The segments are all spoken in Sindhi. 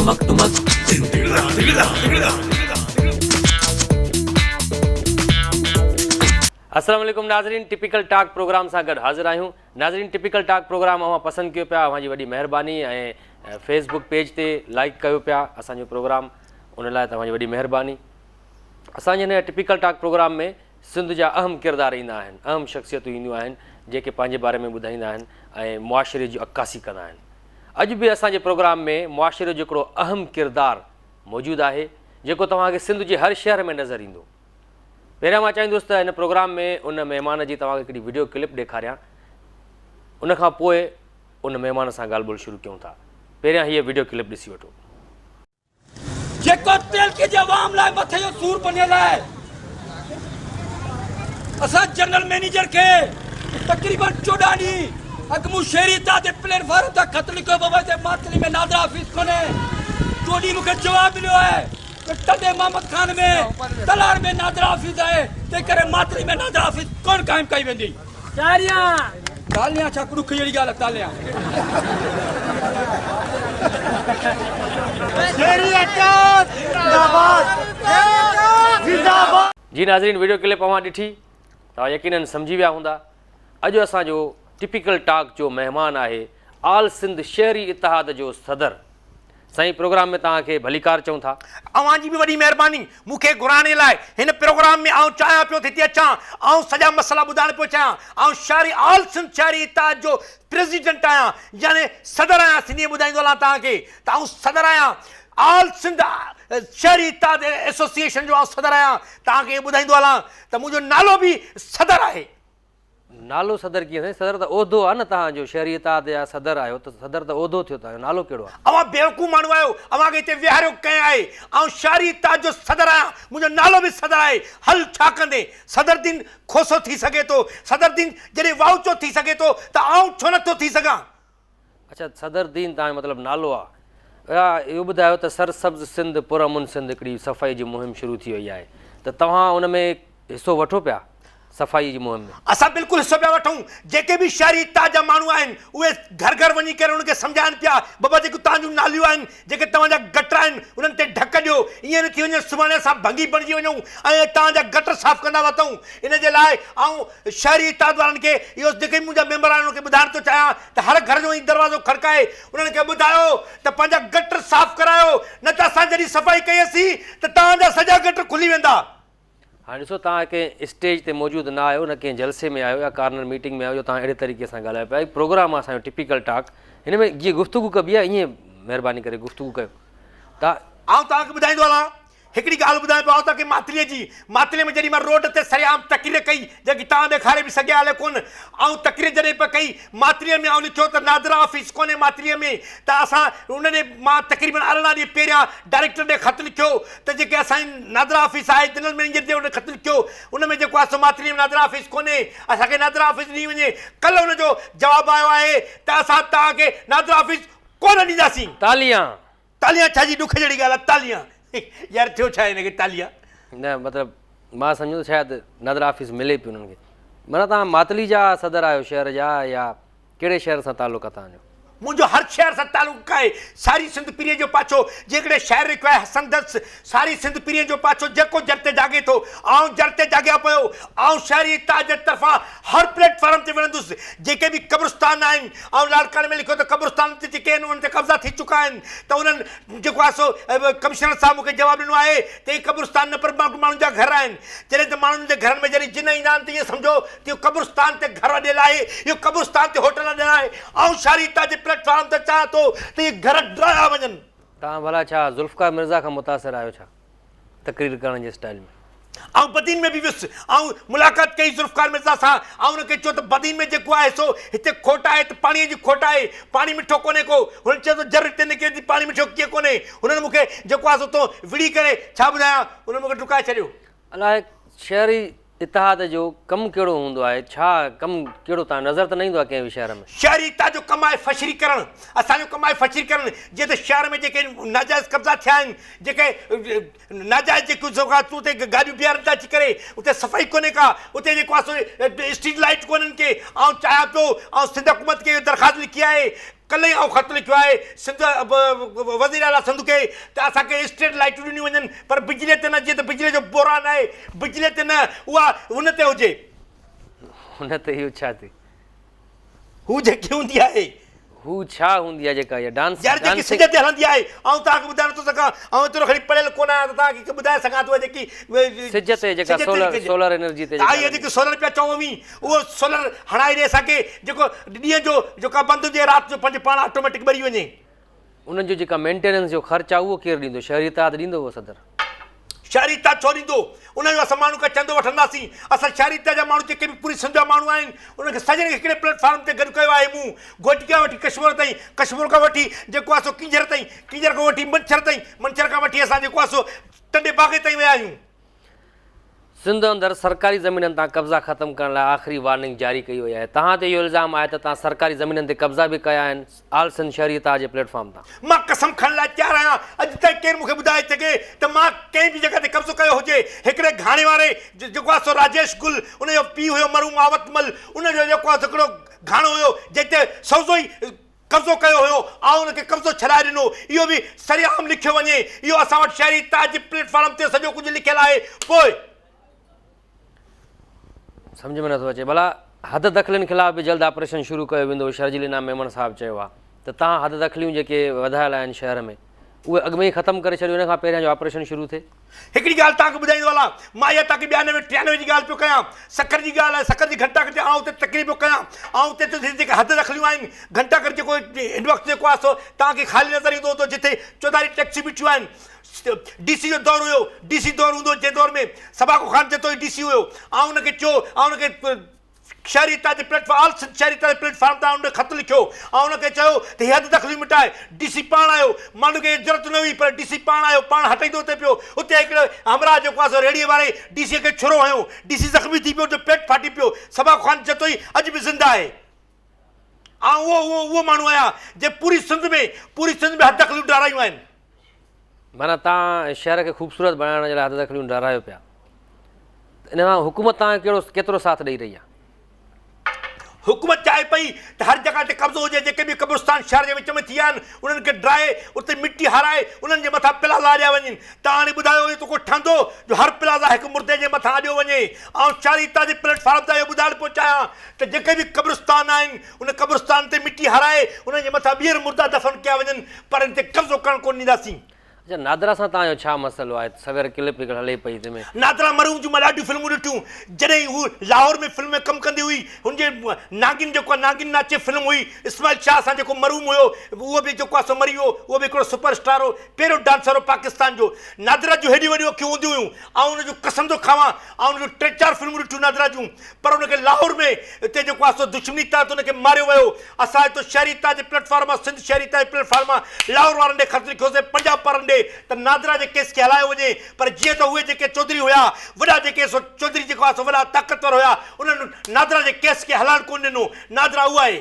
ٽمڪ ٽمڪ. السلام عليڪم ناظرين ٽپيڪل ٽاڪ پروگرام سان گڏ حاضر آهيون ناظرين ٽپيڪل ٽاڪ پروگرام اوهان پسند ڪيو پيا اوهان جي وڏي مهرباني ۽ فيس بڪ پيج تي لائڪ ڪيو پيا اسان جو پروگرام ان لاء توهان جي وڏي مهرباني اسان جي هن ٽپيڪل ٽاڪ پروگرام ۾ سنڌ جا اهم ڪردار ايندا آهن، اهم شخصيتون اينديون آهن، جيڪي پنهنجي باري ۾ ٻڌائيندا آهن ۽ معاشري جي عڪاسي ڪندا آهن. اڄ به اسان جي پروگرام ۾ معاشري جو هڪڙو اهم ڪردار موجود آهي، جيڪو توهان کي سنڌ جي هر شهر ۾ نظر ايندو. پهريان مان چاهيندس ته هن پروگرام ۾ ان مهمان جي توهان کي هڪڙي وڊيو ڪلپ ڏيکاريان، ان کان پوء ان مهمان سان ڳالهه ٻولهه شروع ڪيون ٿا. پهريان هيء وڊيو ڪلپ ڏسي وٺو. جيڪو تعلقي جي عوام لاء مٿي جو سور بنيل آهي. اسان جنرل مئنيجر کي تقريبن 14 ڏينهن اڳ مون شهري اتحاد جي پليٽ فارم تان خط لکيو بابا هتي ماتلي ۾ نادرا آفيس ڪونهي. 14 مون کي جواب مليو آهي ته ٽنڊي محمد خان ۾ تلهار ۾ نادرا آفيس آهي تنهن ڪري ماتلي ۾ نادرا آفيس ڪونه قائم ڪئي ويندي. تاليان تاليان ڇا ڏک جهڙي ڳالهه تاليان. جي ناظرين ويڊيو ڪلپ اوهان ڏٺي توهان يقينن سمجهي ويا هوندا اڄ اسان جو ٽپيڪل ٽاڪ جو مهمان آهي آل سنڌ شهري اتحاد جو صدر سائين پروگرام ۾ توهان کي ڀليڪار چئون ٿا. اوهان جي به وڏي مهرباني مون کي گهرائڻ جي لاء هن پروگرام ۾ آئون چاهيان پيو ته هتي اچان آئون سڄا مسئلا ٻڌائڻ پيو چاهيان آئون شهري آل سنڌ شهري اتحاد جو پريزيڊنٽ آهيان يعني صدر آهيان سنڌي ۾ ٻڌائيندو هلان توهان کي ته آئون صدر آهيان آل سنڌ شهري اتحاد ايسوسيئيشن جو آئون صدر آهيان توهان کي اهو ٻڌائيندو هلان ته منهنجو نالو به صدر آهي. نالو صدر ڪيئن سائين صدر ته عهدو آ نه توهان جو شهري اتحاد جا صدر آهيو ته صدر ته عهدو ٿيو توهان جو نالو ڪهڙو آ. اوهان بيوقوف ماڻهو آهيو اوهان کي هتي ويهاريو ڪنهن آهي آئون شهري اتحاد جو صدر آهيان منهنجو نالو به صدر آهي هل ڇا ڪندين صدر دين کوسو ٿي سگهي ٿو صدر دين جڏهن واهوچو ٿي سگهي ٿو ته آئون ڇو نه ٿو ٿي سگهان. اڇا صدر دين توهان جو مطلب نالو آ. اهو ٻڌايو ته سر سبز سنڌ پر امن سنڌ هڪڙي صفائي جي مهم شروع ٿي وئي آهي ته توهان ان ۾ حصو وٺو پيا صفائي جي مهم ۾؟ اسان بلڪل حصو پيا وٺون جيڪي به شهري اتحاد جا ماڻهو آهن اهي گهر گهر وڃي ڪري انهن کي سمجهائن پيا بابا جيڪيون توهان جون ناليون آهن جيڪي توهان جا گٽر آهن انهن تي ڍڪ ڏيو ائين نه ٿي وڃي سڀاڻي اسان ڀنگي بڻجي وڃون ۽ توهان جا گٽر صاف ڪندا وتون ان جي لاء آئون شهري اتحاد وارن کي اهو جيڪي به منهنجا ميمبر آهن انهن کي ٻڌائڻ ٿو چاهيان ته هر گهر جو وڃي دروازو کڙڪائي انهن کي ٻڌايو ته پنهنجا گٽر صاف ڪرايو نه ته اسان جڏهن صفائي ڪئي سين ته توهان جا سڄا گٽر کلي ويندا. هاڻي ڏسو توهان ڪنهن اسٽيج تي موجود نه آهيو نه ڪنهن جلسي ۾ آهيو يا ڪارنر ميٽنگ ۾ آهيو جو توهان اهڙي طريقي سان ڳالهايو پيا هي پروگرام آهي اسان جو ٽپيڪل ٽاڪ هن ۾ جيئن گفتگو ڪبي آهي ائين مهرباني ڪري گفتگو ڪيو ته آئون توهان کي ٻڌائيندو هلان هڪڙي ڳالهه ٻڌايان پيو آئون توهان کي ماتليء جي، ماتليء ۾ جڏهن مان روڊ تي سرعام تقرير ڪئي، جيڪي توهان ڏيکاري به سگهيا الائي ڪونه، آئون تقرير جڏهن پئي ڪئي ماتليء ۾ آئون لکيو ته نادرا آفيس ڪونهي ماتليء ۾ ته اسان ان ڏي مان تقريبن 18 ڏينهن پهريان ڊائريڪٽر ڏي خط لکيو ته جيڪي اسان جي نادرا آفيس آهي جنرل مئنيجر ڏي ان خط لکيو ان ۾ جيڪو آهي سو ماتليء ۾ نادرا آفيس ڪونهي اسان کي نادرا آفيس ڏني وڃي ڪلهه ان جو جواب آيو آهي ته اسان توهان کي نادرا آفيس ڪونه ڏينداسين. تاليان! تاليان ڇا جي ڏک جهڙي ڳالهه آ تاليان يار ٿيو ڇا هن کي تاليان. نه مطلب مان سمجهيو ته شايد نادرا آفيس ملي پئي انهن کي. معنيٰ توهان ماتلي جا صدر آهيو شهر جا يا ڪهڙي شهر سان تعلق آ توهان جو؟ منهنجو هر شهر سان تعلق آهي. ساري سنڌ پرينء جو پاڇو جيڪڏهن شاعر لکيو آهي حسن درس ساري سنڌ پرينء جو پاڇو جيڪو جر تي جاڳي ٿو آئون جر تي جاڳيان پيو. آئون شهري اتحاد جي طرفان هر پليٽ فارم تي وڙهندس. جيڪي به قبرستان آهن آئون لاڙڪاڻي ۾ لکيو ته قبرستانن تي جيڪي آهن انهن تي قبضا ٿي چڪا آهن ته انهن جيڪو آهي سو ڪمشنر صاحب مون کي جواب ڏنو آهي ته اهي قبرستان نه پر ماڻهن جا گهر آهن جڏهن ته ماڻهن جي گهرن ۾ جڏهن جن ايندا آهن ته ائين سمجهو ته اهو قبرستان تي گهر اڏيل آهي اهو قبرستان تي هوٽل اڏيل آهي آئون شهري اتان جي پليٽ فارم تي چاهيان ٿو ته اهي گهر ڊاهيا وڃن. توهان ڀلا ڇا ذوالفقار مرزا کان متاثر آهيو ڇا؟ تقرير ڪرڻ جي اسٽائل ۾. آئون بدين ۾ به ويس. آئون ملاقات ڪئي ذوالفقار مرزا سان. آئون ان کي چيو ته بدين ۾ جيڪو آهي سو هتي کوٽ آهي ته پاڻيء جي کوٽ آهي. پاڻي مٺو ڪونهي ڪو. هنن چيو ته جر هتي نڪري ٿي پاڻي مٺو ڪيئن ڪونهي. هنن مون کي جيڪو آهي سو تون وڙهي ڪري ڇا ٻڌايان. هنن مون کي ڊڪائي ڇڏيو. الاء شهري اتحاد جو ڪم ڪهڙو هوندو آهي؟ ڇا ڪم ڪهڙو تان نظر ته نه ايندو آهي ڪنهن به شهر ۾. شهري اتحاد جو ڪم آهي فشري ڪرڻ. اسان جو ڪم آهي فشري ڪرڻ. جيئن ته شهر ۾ جيڪي ناجائز قبضا ٿيا آهن، جيڪي ناجائز جيڪي سوغاتون اتي گاڏيون بيهارين ٿا اچي ڪري، اتي صفائي ڪونهي ڪا، اتي جيڪو آهي سو اسٽريٽ لائيٽ ڪونهن ڪي. آئون چاهيان پيو، آئون سنڌ حڪومت کي اهو درخواست لکي آهي، ڪلهه ئي آئون خط لکيو آهي سنڌ وزير اعليٰ سنڌ کي ته اسان کي اسٽريٽ لائيٽون ڏنيون وڃن پر بجلي تي نه جيئن ته بجلي جو بحران آهي بجلي تي نه اها ان تي هجي. ان تي اهو ڇا ٿي؟ هو جيڪي هوندي آهي. هو ڇا هوندي آهي جيڪا اها ڊانس يار جيڪي سج تي هلندي آهي آئون توهان کي ٻڌائي نٿو سگهان آئون ايترو کڻي پڙهيل ڪونه آهيان ته توهان کي ٻڌائي سگهان ٿو جيڪي سج تي جيڪا سولر سولر انرجي تي جيڪا جيڪي سولر پيا چئو اوهين اهو سولر هڻائي ڏي اسان کي جيڪو ڏينهن جو جيڪا بند هجي رات جو پنهنجي پاڻ آٽوميٽڪ ٻري وڃي. انهن جو جيڪا مينٽيننس جو خرچ آهي اهو ڪير ڏيندو شهري اتحاد ڏيندو اهو صدر؟ شهري اتحاد ڇو ڏيندو ان جو اسان ماڻهن کان چندو وٺنداسين اسان شهري اتحاد جا ماڻهو جيڪي به پوري سنڌ جا ماڻهو آهن انهن کي سڄن کي هڪڙي پليٽ فارم تي گڏ ڪيو آهي مون گهوٽڪي کان وٺي ڪشمور تائين ڪشمور کان وٺي جيڪو آهي سو ڪينجهر تائين ڪينجهر کان وٺي منڇر تائين منڇر کان وٺي اسان جيڪو آهي سو ٽنڊي باگي تائين ويا آهيون. سنڌ اندر سرڪاري زمينن تان قبضا ختم ڪرڻ لاء آخري وارننگ جاري ڪئي وئي آهي، توهان تي اهو الزام آهي ته توهان سرڪاري زمينن تي قبضا به ڪيا آهن آل سنڌ شهري اتحاد جي پليٽ فارم تان. مان قسم کڻڻ لاء تيار آهيان اڄ تائين ڪير مون کي ٻڌائي سگهي ته مان ڪنهن به جڳهه تي قبضو ڪيو هجي، هڪڙي گهاڻي واري جيڪو آهي سو راجيش گل ان جو پيء هيو مرحوم آوت مل ان جو جيڪو آهي سو هڪڙو گهاڻو هيو جنهن تي سوزو ئي قبضو ڪيو هيو، آئون ان کي قبضو ڇڏائي ڏنو، اهو به سرعام لکيو وڃي، اهو اسان وٽ شهري اتحاد جي پليٽ فارم تي سڄو ڪجهه لکيل آهي، پوء. سمجهه ۾ نٿو اچي ڀلا حد دخلين خلاف به جلد آپريشن شروع ڪيو ويندو شرجيل انعام ميمڻ صاحب چيو آهي ته توهان حد دخليون جيڪي وڌايل آهن شهر ۾ اهي اڳ ۾ ئي ختم ڪري ڇڏيو ان کان پهريان جو آپريشن شروع ٿئي. هڪڙي ڳالهه توهان کي ٻڌائيندو هلان، مان اها توهان کي ٻيانوي ٽيانوي جي ڳالهه پيو ڪيان، سکر جي ڳالهه آهي، سکر جي گهنٽا گهر تي آئون اتي تقرير پيو ڪيان، آئون اتي اتي جيڪي حد دخليون آهن، گهنٽا گهر جيڪو هن وقت جيڪو آهي سو توهان کي خالي نظر ايندو هوندو جتي چوڌاري ٽيڪسيون بيٺيون آهن، ڊي سي جو دور هيو، ڊي سي دور هوندو هو جنهن دور ۾ سڀاڳو خان جتوئي ڊي سي هيو، آئون ان کي چيو، آئون ان کي. شهري اتحاد جي پليٽ آل سنڌ شهري اتحاد جي پليٽ فارم تان ان خط لکيو ۽ ان کي چيو ته هي حد دخليون مٽائي ڊي سي پاڻ آيو ماڻهن کي ضرورت نه هئي پر ڊي سي پاڻ آيو پاڻ هٽائيندو اتي پيو اتي هڪڙي همراهه جيڪو آهي سو ريڙهي واري ڊي سي کي ڇرو هنيو ڊي سي زخمي ٿي پيو جو پيٽ ڦاٽي پيو صبا خان جتوئي اڄ به زنده آهي آئون اهو اهو اهو ماڻهو آهيان جنهن پوري سنڌ ۾ پوري سنڌ ۾ حد دخليون ڊارايون آهن. معنيٰ توهان شهر کي خوبصورت بڻائڻ جي لاء حد دخليون ڊارايو پيا ته ان مان حڪومت توهان کي ڪهڙو ڪيترو ساٿ ڏئي رهي آهي؟ حڪومت چاهي پئي ته هر جڳهه تي قبضو هجي جيڪي به قبرستان شهر جي وچ ۾ ٿي ويا آهن انهن کي ڊاهي اتي مٽي هارائي انهن جي مٿان پلازا اڏيا وڃن توهان هاڻي ٻڌايو اهو ته ڪو ٺهندو جو هر پلازا هڪ مردي جي مٿان اڏيو وڃي آئون شهري اتان جي پليٽ فارم تان اهو ٻڌائڻ پيو چاهيان ته جيڪي به قبرستان آهن ان قبرستان تي مٽي هارائي انهن جي مٿان ٻيهر مردا دفن ڪيا وڃن پر ان تي قبضو ڪرڻ ڪونه ڏينداسين. اڇا نادرا سان توهان جو ڇا مسئلو آهي سوير ڪلپ هڪڙي هلي پئي تنهن ۾. نادرا مرحوم جون مان ڏاڍيون فلمون ڏٺيون جڏهن هو لاهور ۾ فلم ۾ ڪم ڪندي هئي هن جي ناگن جيڪو آهي ناگن ناچي فلم هئي اسماعيل شاهه سان جيڪو مرحوم هيو اهو به جيڪو آهي سو مري ويو اهو به هڪڙو سپر اسٽار هو پهريون ڊانسر هو پاڪستان جو نادرا جون هيڏيون وڏيون اکيون هونديون هيون آئون ان جون قسم ٿو کاوان آئون ان جون ٽي چار فلمون ڏٺيون نادرا جون پر ان کي لاهور ۾ اتي جيڪو آهي سو دشمني تحت ان کي ماريو ويو. اسان هتو شهري اتحاد جي پليٽ فارم مان سنڌ شهري اتحاد جي پليٽ فارم مان لاهور وارن ڏي خط لکيوسين پنجاب وارن ڏي ته نادرا جي ڪيس کي هلايو وڃي پر جيئن ته اهي جيڪي چوڌري هيا وڏا جيڪي سو چوڌري جيڪو آهي سو وڏا طاقتور هيا انهن نادرا جي ڪيس کي هلائڻ ڪونه ڏنو نادرا اها آهي.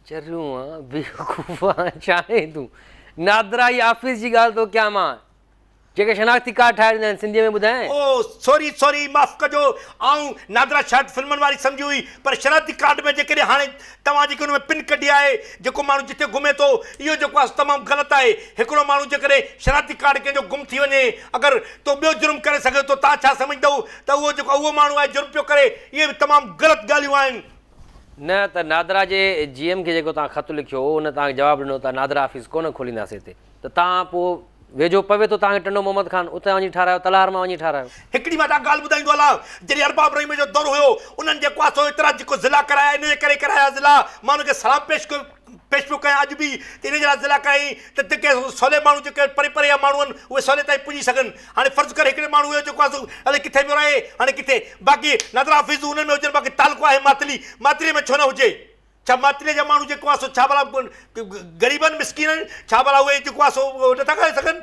چريو آن بيوقوف آن ڇا آهين تون نادرا جي آفيس جي ڳالهه ٿو ڪيان مان. جيڪي شناختي ڪارڊ ٺاهي ڏيندا آهن سنڌيء ۾ ٻڌايانء. او سوري سوري معاف ڪجو آئون نادرا شايد فلمن واري سمجهي هئي پر شناختي ڪارڊ ۾ جيڪڏهن هاڻي توهان جيڪي ان ۾ پن ڪڍي آهي جيڪو ماڻهو جتي گهمي ٿو اهو جيڪو آهي سو تمام غلط آهي هڪڙو ماڻهو جيڪڏهن شناختي ڪارڊ ڪنهن جو گم ٿي وڃي اگر تو ٻيو جرم ڪري سگهي ٿو توهان ڇا سمجهندؤ ته اهو جيڪو اهو ماڻهو آهي جرم پيو ڪري اهي به تمام غلط ڳالهيون آهن. نه ته نادرا جي جي ايم کي جيڪو توهان خط لکيو هو ان توهان کي جواب ڏنو ته نادرا آفيس ڪونه کولينداسين هتي ته توهان پوء ويجهو پوي ٿو توهان کي ٽنڊو محمد خان اتان وڃي ٺارايو تلهار مان وڃي ٺارايو. هڪڙي مان توهان کي ڳالهه ٻڌائيندو هلان جڏهن ارباب رحيم جو دور هيو انهن جيڪو آهي سو ايترا جيڪو ضلعا ڪرايا انهيء ڪري ڪرايا ضلعا مان انهن کي سلام پيش ڪيو پيش پيو ڪيان اڄ به ته انهيء جي لاء ضلعا ڪرايائين ته جيڪي سولي ماڻهو جيڪي پري پري جا ماڻهو آهن اهي سولي تائين پڄي سگهن هاڻي فرض ڪر هڪڙي ماڻهو هيو جيڪو آهي سو الائي ڪٿي پيو رهي هاڻي ڪٿي باقي نادرا آفيسون انهن ۾ هجن باقي تعلقو آهي ماتلي ماتلي ۾ ڇو نه هجي. ڇا ماتلي جا ماڻهو جيڪو آهي سو ڇا ڀلا غريب آهن مسڪين آهن ڇا ڀلا اهي جيڪو آهي سو نٿا ڪري سگهن.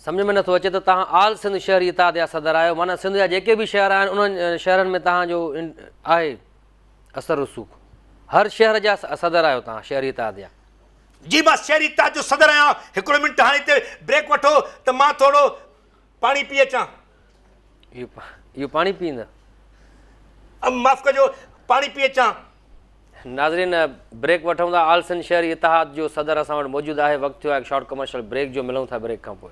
سمجهه ۾ نٿو اچي ته توهان آل سنڌ شهري اتحاد جا صدر آهيو معنيٰ سنڌ جا جيڪي به شهر آهن انهن شهرن ۾ توهان جو آهي اثر رسوخ هر شهر جا صدر آهيو توهان شهري اتحاد جا. جي مان شهري اتحاد جو صدر آهيان هڪڙو منٽ هاڻي هتي بريڪ وٺو ته مان ٿورو پاڻي پي اچان. اهو پاڻي پيئندء؟ معاف ڪجو پاڻي پي اچان. ناظرين بريڪ وٺون ٿا آل سنڌ شهري اتحاد جو صدر اسان وٽ موجود آهي وقت ٿيو آهي هڪ شارٽ ڪمرشل بريڪ جو ملون ٿا بريڪ کان پوء.